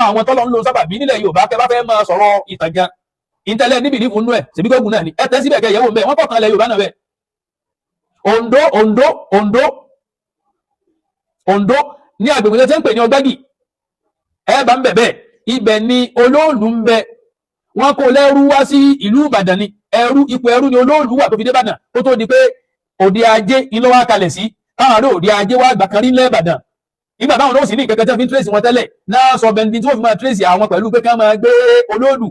Àwọn tọ́lọ́ ń lo sábàbí nílẹ̀ Yorùbá, kẹ́ bá fẹ́ máa sọ̀rọ̀ ìtàn gan, ìtẹ́lẹ̀ níbi ìlú nú ẹ̀ ṣèbí gógùn náà ni ẹ tẹ́ síbẹ̀ kẹ́ yẹ̀wò mẹ́. Wọ́n kọ̀ọ̀kan ilẹ̀ Yorùbá náà bẹ́ẹ̀. Oǹdó, Oǹdó, Oǹdó, Oǹdó, ní agbègbè tí ń pè ní Ọgbẹ́gì, ẹ bá ń bẹ̀ bẹ́ẹ̀, ibẹ̀ ni Olóòlù ń bẹ. Wọ́n kó lẹ́rú wá sí ìlú Ìbàdàn ni. Ẹrú, ipò ẹrú ni Olóòlù wà tó fi dé Ìbàdàn, kó tó di pé òde ajé ni ló wá kalẹ̀ sí. Táwọn ará òde ajé wá gbà kan rí nílẹ̀ Ìbàdàn. Nígbà táwọn náà sì ní ìkẹ́kẹ́ tí wọ́n fi ń trace wọn tẹ́lẹ̀ náà, sọ bẹ́ẹ̀ tí wọ́n fi máa trace àwọn pẹ̀lú pé ká máa gbé Olóòlù.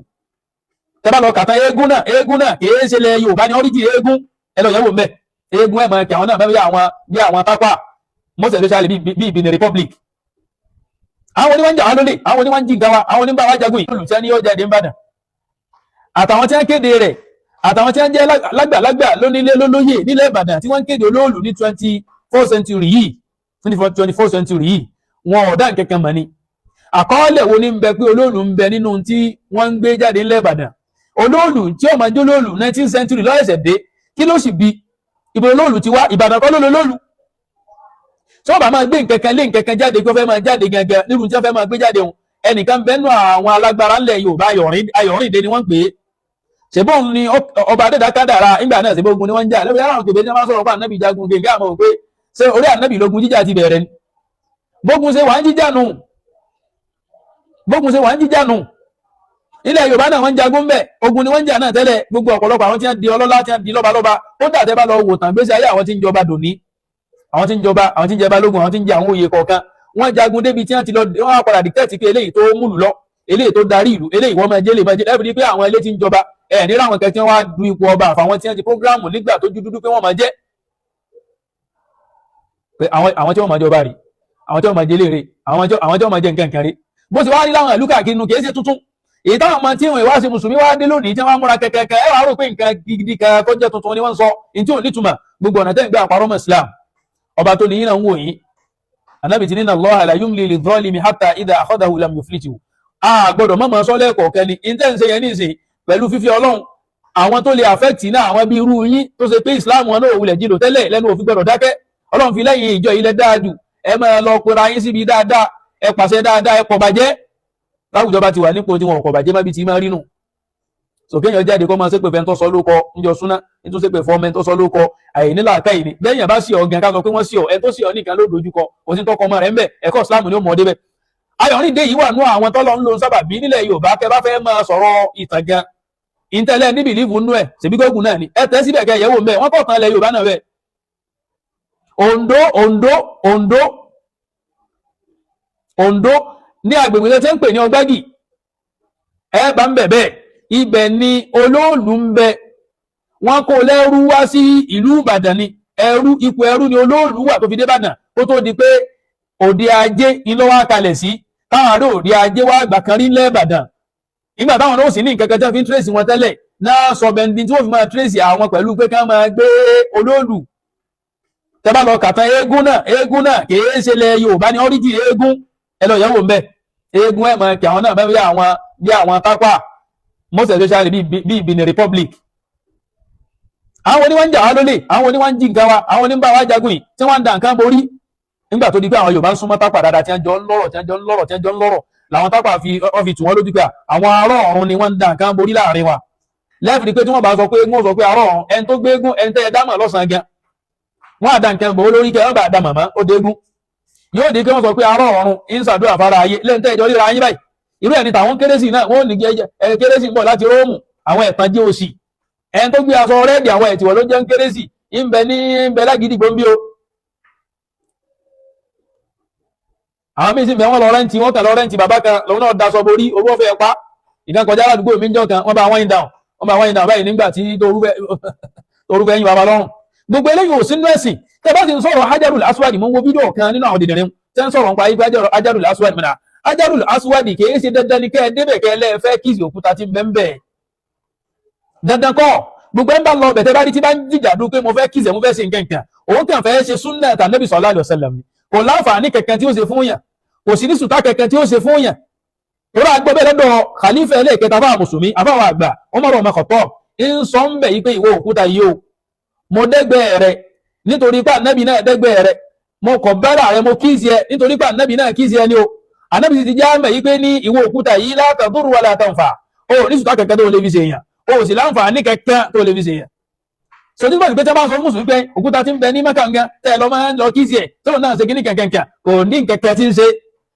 Tẹ́ bá lọ kàtà eégún náà, eégún náà kìí ṣe lẹ Yorùbá ní ọ́ríjì eégún. Ẹ lọ yẹ̀wò mbẹ́ eégún, ẹ̀ máa kí àwọn náà bẹ́ẹ̀ bí àwọn tápà, most especially bí Benin Republic. Àwọn oníwọ̀n ń jà wá lólè, àwọn oníwọ̀n ń jí nǹkan wa, àwọn oníbà wá jagun yìí. Olùsẹ́ ni yóò jáde ń bàdàn, àtàwọn tí wọ́n kéde rẹ̀, àtàwọn tí wọ́n jẹ́ lágbàlagbà lónílé lólóyè nílẹ̀ Ìbàdàn tí wọ́n kéde Olóòlù ní 24 century yìí, 24 century yìí, wọn ò dá nǹkan kan mọ̀ ni. Àkọọ́lẹ̀ wo ní ń bẹ pé Olóòlù ń bẹ nínú tí wọ́n ń gbé jáde nílẹ̀ Ìbàdàn? Olóòlù tí ó máa jẹ́ Olóòlù, 19th century lọ́ẹ̀sẹ̀ dé. Kí ló sì bí ibo Olóòlù ti wá? Ìbàdàn kọ́ ló lólóòlù. Tí wọ́n bá máa gbé nǹkan kan lé nǹkan kan jáde kí wọ́n fẹ́ máa jáde gangan nírú tí wọ́n fẹ́ máa gbé jáde òun, ẹnìkan bẹ́ẹ̀ nù àwọn alágbára ńlẹ̀ Yorùbá, Ayọ̀rìndé ni wọ́n ń pè é. Ṣèbóun ni ọba adéda kádàrá nígbà náà. Ṣèbógun ni wọ́n ń jà lẹ́bi aláwọn kèbè ní wọ́n sọ̀rọ̀ pé ànábì jagun gègé, àmọ́ pé ṣé orí ànábì lógun jíjà ti bẹ̀rẹ̀ ni? Bógun ṣe wà ń jíjà nù, bógun ṣe wà ń jíjà nù. Ilẹ̀ Yorùbá náà, wọ́n ń jagun bẹ́ẹ̀, ogun ni wọ́n ń jà náà tẹ́lẹ̀. Gbogbo ọ̀pọ̀lọpọ̀ àwọn tí wọ́n di ọlọ́lá, tí wọ́n di lọ́balọ́ba, ó dà tẹ́ bá lọ wò tàn gbèsè ayé àwọn tí ń jọba dòní, àwọn tí ń jọba, àwọn tí ń jẹ balógun, àwọn tí ń jẹ àwọn oyè kọ̀ọ̀kan, wọ́n jagun débi tí wọ́n ti lọ, wọ́n á padà dictate pé eléyìí tó múlù lọ, eléyìí tó darí ìlú, eléyìí wọ́n máa jẹ́ lè máa jẹ́ lẹ́bi pé àwọn ilé tí ń jọba ẹ̀ ní ráwọn kẹ́ tí wọ́n wá du ipò ọba, àfàwọn tí wọ́n ti program nígbà tó dúdú pé wọ́n máa jẹ́ pé àwọn tí wọ́n máa jọba rí, àwọn tí wọ́n máa jẹ léèrè, àwọn tí wọ́n máa jẹ nǹkan kan rí. Bó ti wá rí láwọn ìlú káàkiri nu, kìí ṣe tuntun. Èyí táwọn ọmọ tí wọn ìwá ṣe mùsùlùmí wá dé lónìí, tí wọ́n múra kẹkẹkẹ, ẹ wàá rò pé nǹkan gidi kan tó jẹ́ tuntun ni wọ́n ń sọ ní tí ò nítumọ̀. Gbogbo ọ̀nà tẹ́ ń gbé àparọ́ mọ́ Islam, ọba tó ní yín náà ń wò yín. Anabi ti nínú Allaha la yumli lidh-dhalimi hatta idha akhadhahu lam yuflithu. A gbọ́dọ̀ mọ̀ mọ́ sọ́lẹ̀ kọ̀ọ̀kan ni intense yẹn ní ìsìn pẹ̀lú fífi Ọlọ́run. Àwọn tó lè affect náà, àwọn bí irú yín tó ṣe pé Islam wọn náà wulẹ̀ jìnnà tẹ́lẹ̀ lẹ́nu òfin gbọ́dọ̀ dákẹ́. Ọlọ́run fi lẹ́yìn ìjọ ilẹ̀ dáa jù. Ẹ máa lọ pera yín síbi dáadáa, ẹ pàṣẹ dáadáa, ẹ kọ̀ bàjẹ́. Láwùjọ bá ti wà nípò tí wọn kọ̀ bàjẹ́ má bí ti máa rí nù sòkè yẹn jáde kọ́ máa ṣépè fẹ́ tó sọ lóko níjọ súná, nítorí ṣépè fọ́ ọmọ tó sọ lóko àìnílà káyìí ni. Lẹ́yìn àbá sí ọ gan, ká sọ pé wọ́n sí ọ, ẹ tó sí ọ nìkan ló dojúkọ, kò sí tọkọ ọmọ rẹ̀ ń bẹ̀. Ẹ̀kọ́ Ìsìlámù ni ó mọ̀ ọ́ débẹ̀. Ayọ̀rìndé yìí wà nú àwọn tọ́lọ́ ń lo sábàbí nílẹ̀ Yorùbá. Kẹ́ bá fẹ́ máa sọ̀rọ̀ ìtàn gan, ìtẹ́lẹ̀ níbi ìlú nú ẹ̀ ṣèbí gógùn náà ni ẹ tẹ́ síbẹ̀ kẹ́ yẹ̀wò mẹ́. Wọ́n kọ̀ọ̀kan ilẹ̀ Yorùbá náà bẹ́ẹ̀. Oǹdó, Oǹdó, Oǹdó, Oǹdó, ní agbègbè tí ń pè ní Ọgbẹ́gì, ẹ bá ń bẹ̀ bẹ́ẹ̀, ibẹ̀ ni Olóòlù ń bẹ. Wọ́n kó lẹ́rú wá sí ìlú Ìbàdàn ni. Ẹrú, ipò ẹrú ni Olóòlù wà tó fi dé Ìbàdàn, kó tó di pé òde ajé ni ló wá kalẹ̀ sí. Táwọn ará òde ajé wá gbà kan rí nílẹ̀ Ìbàdàn. Nígbà táwọn náà sì ní nǹkan kan tí wọ́n fi ń trace wọn tẹ́lẹ̀ náà, sọ bẹ́ẹ̀ tí wọ́n fi máa trace àwọn pẹ̀lú pé ká máa gbé Olóòlù. Tẹ́ bá lọ kàtà eégún náà, eégún náà kìí ṣe lẹ Yorùbá ní ọ́ríjì eégún. Ẹ lọ yẹ̀wò mbẹ́ eégún, ẹ̀ máa kí àwọn náà bẹ́ẹ̀ bí àwọn tápà, most especially bí Benin Republic. Àwọn oníwọ̀n ń jà wá lólè, àwọn oníwọ̀n ń jí nǹkan wa, àwọn oníbà wá jagun yìí tí wọ́n ń da nǹkan borí. Nígbà tó di pé àwọn Yorùbá ń súnmọ́ tápà dáadáa, tí wọ́n jọ ń lọ́rọ̀, tí wọ́n jọ ń lọ́rọ̀, tí wọ́n jọ ń lọ́rọ̀, làwọn tápà fi wọ́n fi tù wọ́n lójú pé àwọn ará ọ̀run ni wọ́n ń da nǹkan borí láàrin wa. Lẹ́fìrí pé tí wọ́n bá sọ pé wọ́n sọ pé ará ọ̀run, ẹni tó gbégún, ẹni tẹ́ ẹ dámọ̀ lọ́sàn-án gan, wọ́n á da nǹkan bò ó lórí kẹ́ wọ́n bá da màmá ó dégún. Yóò di pé wọ́n sọ pé ará ọ̀run ń ṣàdúrà fara ayé lẹ́yìn tẹ́ ìjọ ríra yín báyìí. Irú ẹni tàwọn kérésì náà, wọ́n ò ní ẹ kérésì ń bọ̀ láti Róòmù, àwọn ẹ̀tàn jẹ́ òsì. Ẹni tó gbé aṣọ rẹ́ẹ̀dì, àwọn ẹ̀tìwọ̀ ló jẹ́ ń kérésì ń bẹ ní ń bẹ lágídígbò ń bí o. Àwọn míín sì bẹ, wọ́n lọ rent, wọ́n kàn lọ rent bàbá kan lòun náà daṣọ borí owó fẹ́ pa. Ìkan kọjá ládùúgbò mi ń jọ kan, wọ́n bá wind down, wọ́n bá wind down báyìí nígbà tí torúfẹ́ yín bàbá lọ́rùn. Gbogbo eléyìí ò sínú ẹ̀sìn. Tẹ́ bá sì ń sọ̀rọ̀ Hajarul Aswad, mo ń wo fídíò kan nínú àwọn dìdìrín tẹ́ ń sọ̀rọ̀ nípa ipa Hajarul Aswad mìíràn. Hajarul Aswad kìí ṣe dandan ní kẹ́ ẹ débẹ̀ kẹ́ ẹ lẹ́ẹ̀fẹ́ kiss òkúta tí ń bẹ́ ń bẹ̀. Dandan kọ́. Gbogbo ẹ̀ ń bá lọ bẹ̀, tẹ́ bá rí tí bá ń jìjà dún pé mo fẹ́ kiss ẹ̀, mo fẹ́ ṣe nǹkan kan, òun kàn fẹ́ ṣe súnà tànàbì sallallahu alaihi wasallam ni. Kò láǹfààní kankan tí ó ṣe fún yàn, kò sí ní sùtá kankan tí ó ṣe fún yàn. Torí àgbọ̀ bẹ́ẹ̀ lọ́dọ̀ khalifa ẹlẹ́ẹ̀kẹta fáwọn mùsùlùmí, àfáwọn àgbà Umar ọmọ Khattab, ń sọ ń bẹ̀ yí pé ìwọ òkúta yìí o, mo dẹ́gbẹ́ rẹ nítorí pé ànábì náà dẹ́gbẹ́ rẹ, mo kọ̀ bẹ́rẹ̀ rẹ, mo kiss ẹ nítorí pé ànábì náà kiss ẹ ni o. Ànábì ti já mẹ́ yí pé ní ìwọ òkúta yìí la tadurru wala tanfa, o ní sùtá kankan tó lè fi ṣe èèyàn, o sì láǹfààní kankan tó lè fi ṣe èèyàn. So nígbà tí pé tí a bá ń sọ fún mùsùlùmí pé òkúta ti ń bẹ ní Mẹ́kà nǹkan tẹ́ ẹ lọ máa ń lọ kí sí ẹ̀ tóun náà ṣe kíní kankankan, kò ní nǹkankan tí ń ṣe.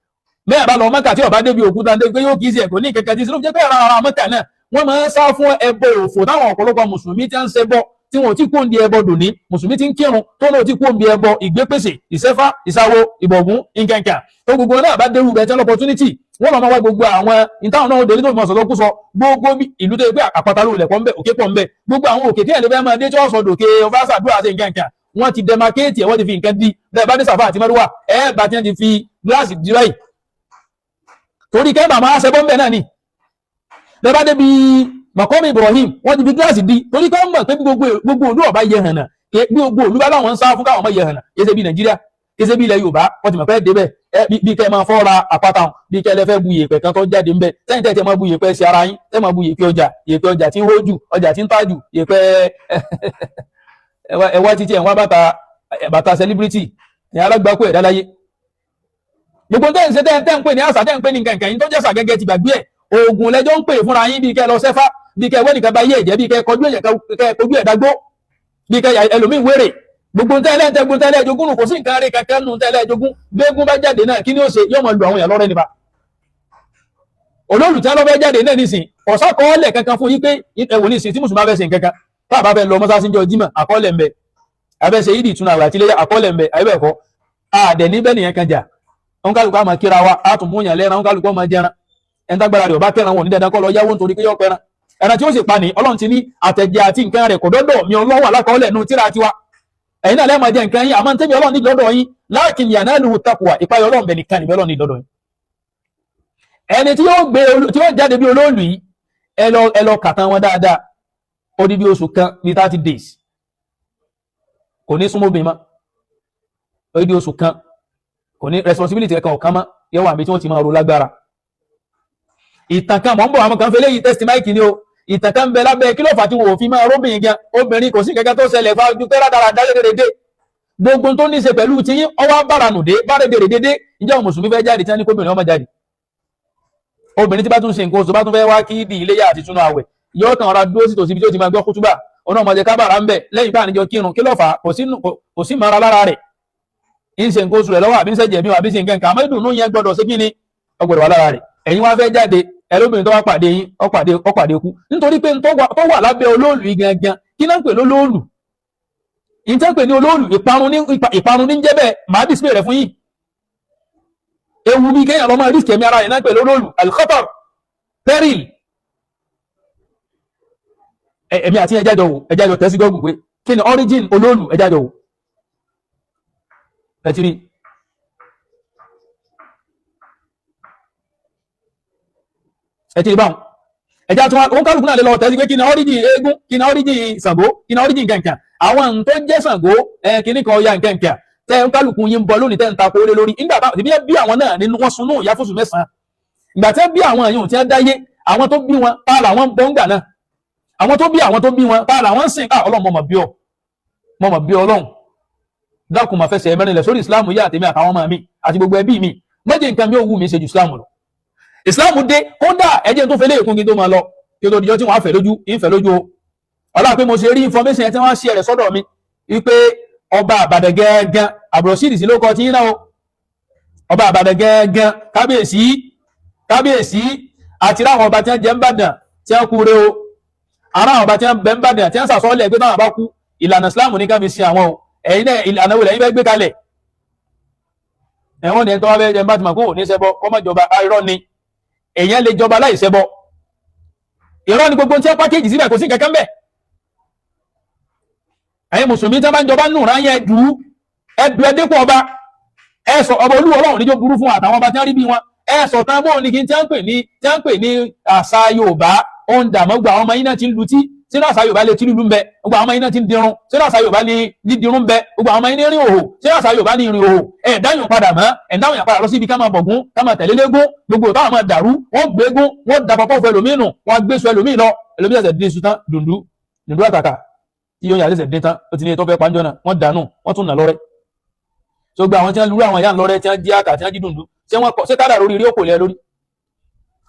Bẹ́ẹ̀ bá lọ Mẹ́kà tí ó bá débi òkúta débi pé yóò kí sí ẹ̀, kò ní nǹkankan tí ń ṣe. Ló fi jẹ́ pé ara ara Mẹ́kà náà wọ́n máa ń sá fún ẹbọ òfò táwọn ọ̀pọ̀lọpọ̀ mùsùlùmí ti ń ṣe bọ, tí wọn ò tí kú òǹdí ẹbọ dòní. Mùsùlùmí ti ń kírun tó náà ti kú òǹdí ẹbọ ìgbépèsè, ìṣẹ́fá, ìṣàwo, ìbọ̀gún, nǹkankan tó gbogbo náà bá dérú bẹ́ẹ̀ tí wọ́n opportunity wọ́n lọ máa wá gbogbo àwọn ìtàwọn náà délé tó fi mọ̀ sọ̀tọ̀ kú sọ gbogbo ìlú tó yẹ pé àpáta ló lẹ̀ pọ̀ ńbẹ̀, òkè pọ̀ ńbẹ̀, gbogbo àwọn òkè tí ẹ̀ lè fẹ́ máa dé tí wọ́n sọ dòkè ọba ṣàdúrà ṣe nǹkankan, wọ́n ti demarcate ẹ̀, wọ́n ti fi nǹkan di bẹ́ẹ̀. Bá dé Sàfà àti Márúwà, ẹ̀ bá ti wọ́n ti fi gíláàsì di báyìí torí kẹ́ bàmá ṣẹbọ́ ńbẹ̀ náà ni. Bẹ́ẹ̀ bá débi Mọ̀kọ́mí Ibrahim, wọ́n ti fi gíláàsì di torí kọ́ mọ̀ pé gbogbo òlú ọba yẹ hànà, bí gbogbo òlú bá láwọn ń sá fún káwọn ọmọ yẹ hànà. Yẹsẹ̀ bí Nàìjíríà, yẹsẹ̀ bí ilẹ̀ Yorùbá, wọ́n ti mọ̀ pé débẹ̀ bí kẹ́ máa fọ́ra àpáta hàn, bí kẹ́ lẹ́fẹ́ bu yèèpẹ̀ kan tó jáde ńbẹ̀ sẹ́yìn tẹ́ máa bu yèèpẹ̀ sí ara yín, tẹ́ máa bu yèèpẹ̀ ọjà, yèèpẹ̀ ọjà tí ń hójù, ọjà tí ń tájù, yèèpẹ̀ ẹwà títí ẹ̀wọ̀n bàtà bàtà celebrity ní alágbàkú ẹ̀dá láyé. Gbogbo tẹ́ ń ṣe, tẹ́ ń pè ní àṣà, tẹ́ ń pè ní nǹkan yín tó jẹ́sà gẹ́gẹ́ ti gbàgbé ẹ̀. Oògùn lẹ́jọ́ ń pè fúnra yín, bí kẹ́ lọ sẹ́fá, bí kẹ́ wẹ́nìkan bá yé ẹ̀jẹ̀, bí kẹ́ kọjú ẹ̀jẹ̀, kẹ́ kojú ẹ̀ dágbó, bí kẹ́ ẹlòmíì wéré. Gbogbo tẹ́lẹ̀ tẹ́gun tẹ́lẹ̀ jogún nù, kò sí nǹkan rí kankan nù tẹ́lẹ̀ jogún. Gbégún bá jáde náà, kí ni ó ṣe? Yóò máa lu àwọn èèyàn lọ́rẹ́ nípa olóòlù tí wọ́n fẹ́ jáde náà nísìn. Ọ̀sá kọ́ọ́lẹ̀ kankan fún yín pé ẹ̀wò nísìn tí mùsùlùmí bá fẹ́ ṣe nǹkan kan, tá a bá fẹ́ lọ mọ́sáàsì jọ jímọ̀, àkọọ́lẹ̀ ń bẹ. Abẹ́ ṣe yídì ìtúnu àwẹ̀ àtìlẹ́yà, àkọọ́lẹ̀ ń bẹ. Àyẹ̀bẹ̀ àdẹ̀ níbẹ̀ nìyẹn kan jà, òun kálukú àmọ́ kíra wa, á tún mú yàn lẹ́ran, òun kálukú ọmọ jẹran. Ẹni tágbára rẹ̀ ọba kẹran, wọn ní dandan kọ́ lọ yáwó nítorí pé yọ pẹran. Ẹran tí ó sì pa ní Ọlọ́run ti ní àtẹ̀jẹ àti nǹkan rẹ̀ kò dọ́dọ̀ mi ọlọ́wà lákọọ́lẹ̀ nù tíra tiwa. Ẹ̀yin náà lẹ́ẹ̀máa jẹ nǹkan yín, àmọ́ tẹ́mi Ọlọ́run ní lọ́dọ̀ yín, láàkìn yanaluhu taqwa, ìpayọ̀ Ọlọ́run bẹ̀ nìkan nìbẹ̀ Ọlọ́run ní lọ́dọ̀ yín. Ẹni tí yóò gbé tí yóò jáde bí olóòlù yìí, ẹ lọ kàtàn wọn dáadáa. Odidi oṣù kan ní 30 days, kò ní súnmọ́ obìnrin mọ́. Odidi oṣù kan, kò ní responsibility kankan ọ̀kan mọ́, yóò wà níbi tí wọ́n ti máa ro lágbára. Ìtàn kan mọ̀ ń bọ̀, àwọn kan fẹ́ léyìí test mic ni o. Ìtàn kan ń bẹ lábẹ́ kí ló fà tí wọn ò fi máa róbìnrin gan. Obìnrin kò sí kankan tó ṣẹlẹ̀ fa ju pé rádaràdá lédèrèdè gbogbo tó ní í ṣe pẹ̀lú tiyín ọwọ́ báranù dé báradèrèdè dé. Ǹjẹ́ àwọn mùsùlùmí fẹ́ jáde tí wọ́n ní kóbìnrin ọmọ jáde? Obìnrin tí bá tún ṣe nǹkan oṣù, bá tún fẹ́ wá kí di iléyà àti túnú àwẹ̀, yóò kàn ọ̀rá dúró sí tòsí ibi tí ó ti máa gbọ́ kútúbà, ọ̀nà ọmọdé kábàrà ń bẹ̀ lẹ́yìn bá àníjọ kírun. Kí ló fà á? Kò sí mara lára rẹ̀, ń ṣe nǹkan oṣù rẹ̀ lọ́wọ́, àbí ń ṣẹ̀jẹ̀ mi, àbí ṣe nǹkan kan, àmọ́ ìdùnnú yẹn gbọ́dọ̀ ṣe kí ni, ó gbọ́dọ̀ wà lára rẹ̀. Ẹ̀yin wá fẹ́ jáde, ẹlóbìnrin tó wá pàdé yín, ó pàdé kú nítorí pé tó wà lábẹ́ olóòlù yìí gangan. Kí náà ń pè lólóòlù? Ìyẹn tẹ́ ń pè ní olóòlù, ìparun ní jẹ́ bẹ́ẹ̀. Màá display rẹ̀ fún yín. Ewu bí kéèyàn lọ máa risk ẹ̀mí ara rẹ̀ náà pẹ̀lú olóòlù, al-khatar, peril. Ẹ̀mí àti ẹjá jọ wò, ẹjá jọ tẹ́sí gọ́gù pé kí ni origin olóòlù. Ẹjá jọ wò, ẹ ti rí ẹ ti rí báwọn. Ẹjá tí wọn kálukú náà lè lọ tẹ́sí pé kí ni origin eégún, kí ni origin Ṣàngó, kí ni origin kankan, àwọn tó jẹ́ Ṣàngó kíní kan ọya nkankan tẹ́ ń kálukú yín ń bọ lónìí, tẹ́ ń takò lé lórí. Nígbà tá bí àwọn náà nínú wọn sunú ìyá fóṣù 9, ìgbà tẹ́ bí àwọn èèyàn tí wọ́n dáyé, àwọn tó bí wọn tá làwọn ń bọ́ ńgbà náà? Àwọn tó bí àwọn tó bí wọn tá làwọn ń sìn? Ká Ọlọ́run mọ̀mọ̀ bí ọ, mọ̀mọ̀ bí Ọlọ́run, dákun máa fẹsẹ̀ mẹ́rin lẹ̀ sórí Ìsìláàmù yá, àtèmi àtàwọn ọmọ mi àti gbogbo ẹbí mi. Méje nǹkan mi ò wù mí ṣe ju Ìsìláàmù lọ. Ìsìláàmù dé kódà ẹjẹ́ tó fẹ́ lé ìkún kí n tó máa lọ, kí n tó dijọ́ tí wọ́n á fẹ́ lójú ń fẹ́ lójú o. Ọlá pé mo ṣe rí information tí wọ́n ṣe rẹ̀ sọ́dọ̀ mi wípé ọba Àbàdàn gẹ́gẹ́ àbúrọ̀sídì sí ló kọ tí ń náà o. Ọba Àbàdàn gẹ́gẹ́, kábíyèsí, kábíyèsí, àti ráwọn ọba tí wọ́n jẹ́ ń bàdàn tí wọ́n kú re o. Ará àwọn ọba tí wọ́n bẹ́ ń bàdàn tí wọ́n sàsọ́ọ́lẹ̀ pé táwọn bá kú, ìlànà Ìsìláàmù ní ká fi sin àwọn o. Ẹ̀yin náà, ìlànà wo lẹ́yìn fẹ́ gbé kalẹ̀? Ẹ̀wọ̀n ni ẹni tó wá fẹ́ jẹ́ bá ti mọ̀ kó ò ní ṣẹbọ kó má jọba. Irọ́ ni, èèyàn lè jọba láì ṣẹbọ. Irọ́ ni gbogbo tí wọ́n pákéjì síbẹ̀, kò sí kankan bẹ́ẹ̀. Ẹ̀yin mùsùlùmí tí wọ́n bá ń jọba nù rán yẹn dù ú, ẹdù ẹdínkù ọba ẹ sọ ọba olúwo Ọlọ́run níjó burú fún àtàwọn ọba tí wọ́n rí bí wọn. Ẹ sọ tán bóun ní kí n tí wọ́n ń pè ní tí wọ́n ń pè ní àṣà Yorùbá ó ń dààmú. Gbogbo àwọn ọmọ yín náà ti ń lutí sínú àṣà Yorùbá lè tí lùlù ń bẹ. Gbogbo àwọn ọmọ yín náà ti ń dirun sínú àṣà Yorùbá ní dídirun ń bẹ. Gbogbo àwọn ọmọ yín ní rìn òhò sínú àṣà Yorùbá ní rìn òhò. Ẹ dáyùn padà mọ́, ẹ dáhùn padà lọ síbi ká máa bọ̀gún, ká máa tẹ̀lé légún. Gbogbo táwọn máa dàrú, wọ́n gbégún, wọ́n da pọpọ́ fún ẹlòmíì nù, wọ́n gbé sọ ẹlòmíì lọ. Ẹlòmíì ṣẹ̀ṣẹ̀ dín iṣu tán, dùndú dùndú àtàkà tí yóò yà ṣẹ̀ṣẹ̀ dín tán, ó ti ní ètò fẹ́ panjọ́ náà, wọ́n dànù, wọ́n tún nà lọ́rẹ́. Tó gba àwọn tí wọ́n lúrú àwọn ìyá ńlọrẹ́ tí wọ́n jí àkà, tí wọ́n jí dùndú. Ṣé wọn kọ ṣé kádàrá orí rí ó kò lẹ lórí.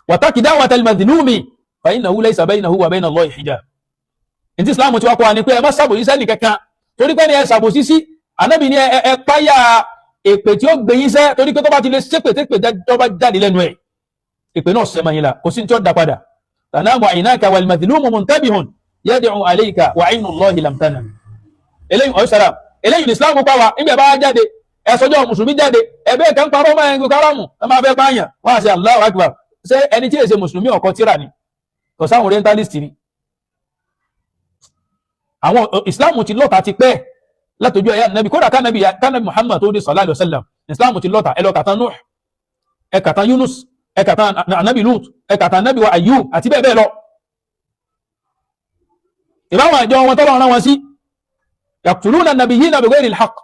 Wattaqi da'watal madhlumi fa innahu laysa baynahu wa bayna Allahi hijab. Ní ti Islam ti wá kọ́ wa ni pé ẹ má ṣàbòsí sẹ́nì kankan, torí pé ní ẹ ṣàbòsí sí Ànábì ní ẹ páyà èpè tí ó gbé yín sẹ́, torí pé tó bá ti lè ṣépè tépè tó bá jáde lẹ́nu ẹ̀, èpè náà sẹ́mọ̀ yín la, kò sí ní tí ó da padà. Tanamu aynaka wal madhlumu muntabihun yad'u alayka wa aynu Allahi lam tanam. Eléyìí ọ̀hún sára, eléyìí ní Islam pa wa. Nígbà bá jáde, ẹ̀sọ́jọ́ mùsùlùmí jáde, ẹ̀bẹ́ kan parọ́ máa ń gbé káràmù, ẹ máa fẹ́ pààyàn, wọ́n á ṣe Allahu Akbar. Ṣé ẹni tí èsè mùsùlùmí ọkọ tíra ni? Kò sáwọn orientalist ni. Àwọn Islam ti lọ́ta ti pẹ́ látọjú ẹ̀yà nàbí, kódà kánàbí Muhammad tó dé sallallahu alaihi wasallam, Islam ti lọ́ta. Ẹ lọ kàtà Nuh, ẹ kàtà Yunus, ẹ kàtà anabi Lut, ẹ kàtà anabi wa Ayub àti bẹ́ẹ̀ bẹ́ẹ̀ lọ. Ìbáwọn àjọ wọn tọ́lọ́ rán wọn sí, yaqtuluna an-nabiyyina bighayri al-haqq,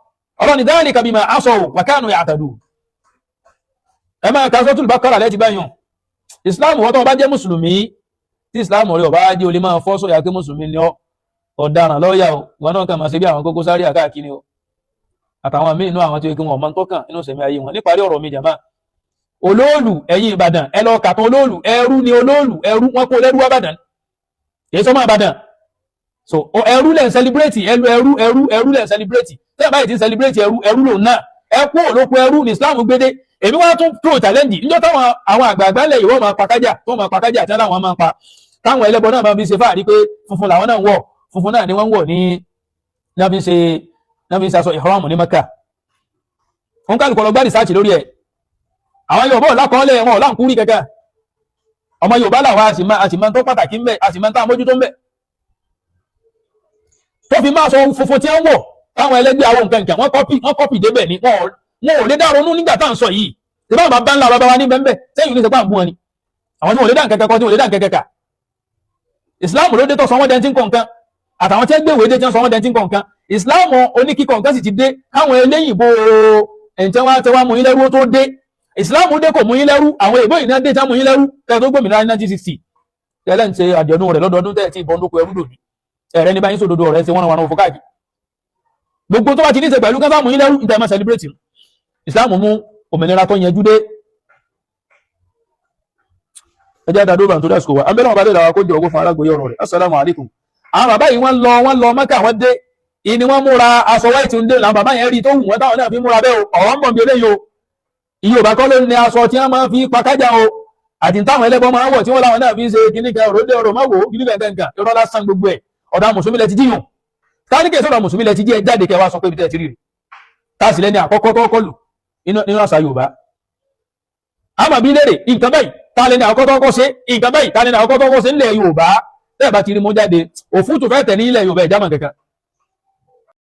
ọlọ́ni dhalika bima asaw wa kanu ya'tadun. Ẹ máa ka Suratul Baqara lẹ́tì báyọ̀. Islam, wọ́n tó bá jẹ́ mùsùlùmí, tí Islam rẹ̀ ọba jẹ́ olè máa fọ́ sọ̀yà pé mùsùlùmí ni ọ́, ọ̀daràn lọ́ọ̀yà o. Wọn náà kàn máa ṣe bí àwọn Koko Zaria káàkiri o, àtàwọn míì inú àwọn tí ó kí wọn máa ń tọ́kàn inú sẹ̀mí ayé wọn. Níparí ọ̀rọ̀ mi, jàmá, olóòlù, ẹ̀yin Ìbàdàn, ẹ lọ kàtàn olóòlù. Ẹrú ni olóòlù, ẹrú wọn kó lẹ́rú wá Ìbàdàn, kì í sọmọ Ìbàdàn. So ẹrú lẹ̀ ń celebrate, ẹrú, ẹrú, ẹrú, ẹrú lẹ̀ ń celebrate. Tẹ́lẹ̀ báyìí ti ń celebrate ẹrú, ẹrú lòun náà, ẹ kú òlóko ẹrú ní Islam gbédé. Èmi wá tún pro challenge níjọ́ táwọn àwọn àgbààgbà ńlẹ̀ yìí wọ́n máa pa kájà, tó máa pa kájà tí wọ́n máa pa, táwọn ẹlẹ́bọ náà máa fi ṣe fáàrí pé funfun làwọn náà ń wọ̀, funfun náà ni wọ́n ń wọ̀ ní náà fi ń ṣe aṣọ ìhọ́rọ̀mù ní Mẹ́kà. Wọn kálukọ lọ gbá research lórí ẹ̀. Àwọn Yorùbá ò lákọọ́lẹ̀, wọn ò láǹkúrí kankan. Ọmọ Yorùbá làwọn, a sì máa tó pàtàkì ń bẹ, a sì máa tá àmójútó ń bẹ, tó fi máa sọ funfun tí wọ́n wọ̀ táwọn ẹlẹ́gbẹ́ àwọn nǹkan nǹkan wọ́n copy débẹ̀ ni. Wọn ò lè dá ronú nígbà tá à ń sọ yìí. Ìbá bàbá ńlá bàbá wa ní bẹ́ẹ̀ sẹ́yìn ní sẹ́pà ń bú wọn ni, àwọn tí wọ́n lè dá nǹkan kankan, tí wọ́n lè dá nǹkan kankan. Ìsìláàmù ló dé tó sọ wọ́n dẹni tí ń kọ̀ nǹkan, àtàwọn tí wọ́n gbé ìwé dé tí wọ́n sọ wọ́n dẹni tí ń kọ̀ nǹkan. Ìsìláàmù oníkíkọ̀ nǹkan sì ti dé káwọn eléyìnbó ẹ̀ǹtẹ́ wọn tẹ́ wá mú yín lẹ́rú tó dé. Ìsìláàmù dé, kò mú yín lẹ́rú. Àwọn èèbó yìí náà dé tí wọ́n mú yín lẹ́rú kẹ́ tó gbòmìnira ní 1960. Tẹ́lẹ̀ ń ṣe àjọ̀dún rẹ̀ lọ́dọọdún, tẹ́ ti ìbọn dóko ẹrú dòní ẹ̀rẹ́ ní báyìí, sódodo ọ̀rẹ́ ṣe wọ́n wọn fò káàkiri. Gbogbo tó bá ti ní ṣe pẹ̀lú kásá mú yín lẹ́rú ìtẹ́ máa celebrate. Ìsìláàmù mú òmìnira tó yanjú dé. Ẹjẹ́ àdàdo bá ń torí àsìkò wa. Abẹ́rẹ́ wọn bá dé làwọn kó jẹ́ ogún fún alágbèyẹ ọ̀rọ̀ rẹ̀. Assalamu alaikum. Àwọn bàbá yìí, wọ́n lọ Mẹ́kà, wọ́n dé ìní, wọ́n múra aṣọ white ń dé. Làwọn bàbá yẹn rí tó wù wọ́n táwọn náà fi múra bẹ́ẹ̀ o. Ọ̀rọ̀ ń bọ̀ bí eléyìí o. Iye òbá kọ́ ló ní aṣọ tí wọ́n máa fi pakájà o, àti táwọn ẹlẹ́bọ máa ń wọ̀ tí wọ́n láwọn náà fi ń ṣe kíní kan, òròdé ọ̀rọ̀ máa wò ó kíní kan kankan, irọ́ lásán gbogbo ẹ̀. Ọ̀dà mùsùlùmí lẹ ti jíyàn káníkè sọ̀rọ̀, mùsùlùmí lẹ ti jí. Ẹ jáde kẹ wá sọ pé ibi tẹ́ ẹ ti rí rí táàsì lẹ́ni àkọ́kọ́ tó kọ́ lù nínú àṣà Yorùbá. Àmọ́ bí léèrè nǹkan báyìí, ta lẹ́ni àkọ́kọ́ tó kọ́ ṣe nǹkan báyìí, ta lẹ́ni àkọ́kọ́ tó kọ́ ṣe nílẹ̀ Yorùbá? Tẹ́ẹ̀ bá ti rí mú jáde, òfútù fẹ́ tẹ̀ ní ilẹ̀ Yorùbá, ìjámọ̀ kankan.